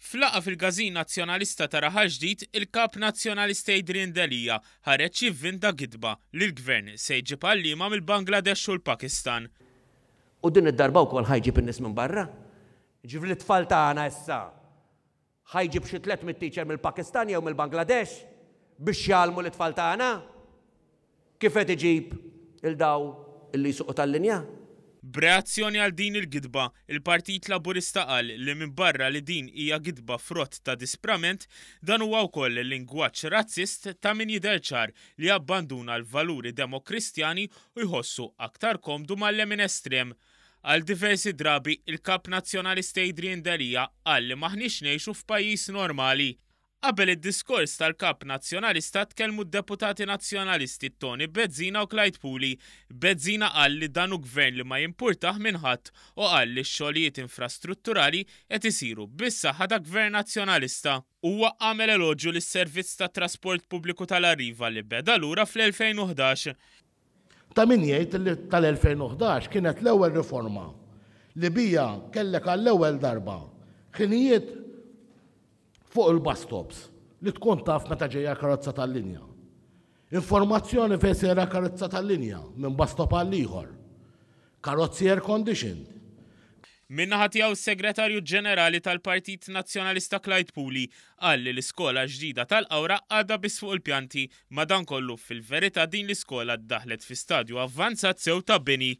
F'laqgħa fil-Każin Nazzjonalista ta' Raħal Ġdid, il-Kap Nazzjonalista Adrian Delia ħareġ jivvinta gidba li l-Gvern se jġib għalliema mill-Bangladesh u l-Pakistan. U din id-darba wkoll ħa jġib in-nies minn barra. Jiġifieri t-tfal tagħna issa ħa jġib xi 300 teacher mill-Pakistan jew mill-Bangladesh biex jgħallmu lit-tfal tagħna? Kif qed iġib 'il daw li jsuqu tal-linja? B'reazzjoni għal din il-gidba, il-Partit Laburista qal li minbarra li din hija gidba frott ta' disprament, dan huwa wkoll lingwaġġ razzist ta' min jidher ċar li abbanduna l-valuri demokristjani u jħossu aktar komdu mal-lemin estrem. Għal diversi drabi, il-Kap Nazzjonalista Adrian Delia qal li m'aħniex ngħixu f'pajjiż normali. Qabel id-diskors tal-Kap Nazzjonalista tkellmu d-Deputati Nazzjonalisti Toni Bezzina u Clyde Puli. Bezzina qal li dan hu Gvern li ma jimpurtah minn ħadd u qal li x-xogħlijiet infrastrutturali qed isiru bis-saħħa ta' Gvern Nazzjonalista. Huwa għamel eloġju lis-servizz tat-trasport pubbliku tal-Arriva li beda lura fl-2011. Ta' min jgħid li tal-2011 kienet l-ewwel riforma li biha kellek għall-ewwel darba ħinijiet Fuq il-bus stops, li tkun taf meta ġejja karozza tal-linja. Informazzjoni fejn sejra karozza tal-linja minn bus stop għal ieħor. Karozzi air conditioned. Min-naħa tiegħu s-Segretarju Ġenerali tal-Partit Nazzjonalista Clyde Puli qal li l-iskola ġdida tal-Qawra għadha biss fuq il-pjanti, madankollu fil-verità din l-iskola ddaħlet fi stadju avvanzat sew ta' bini.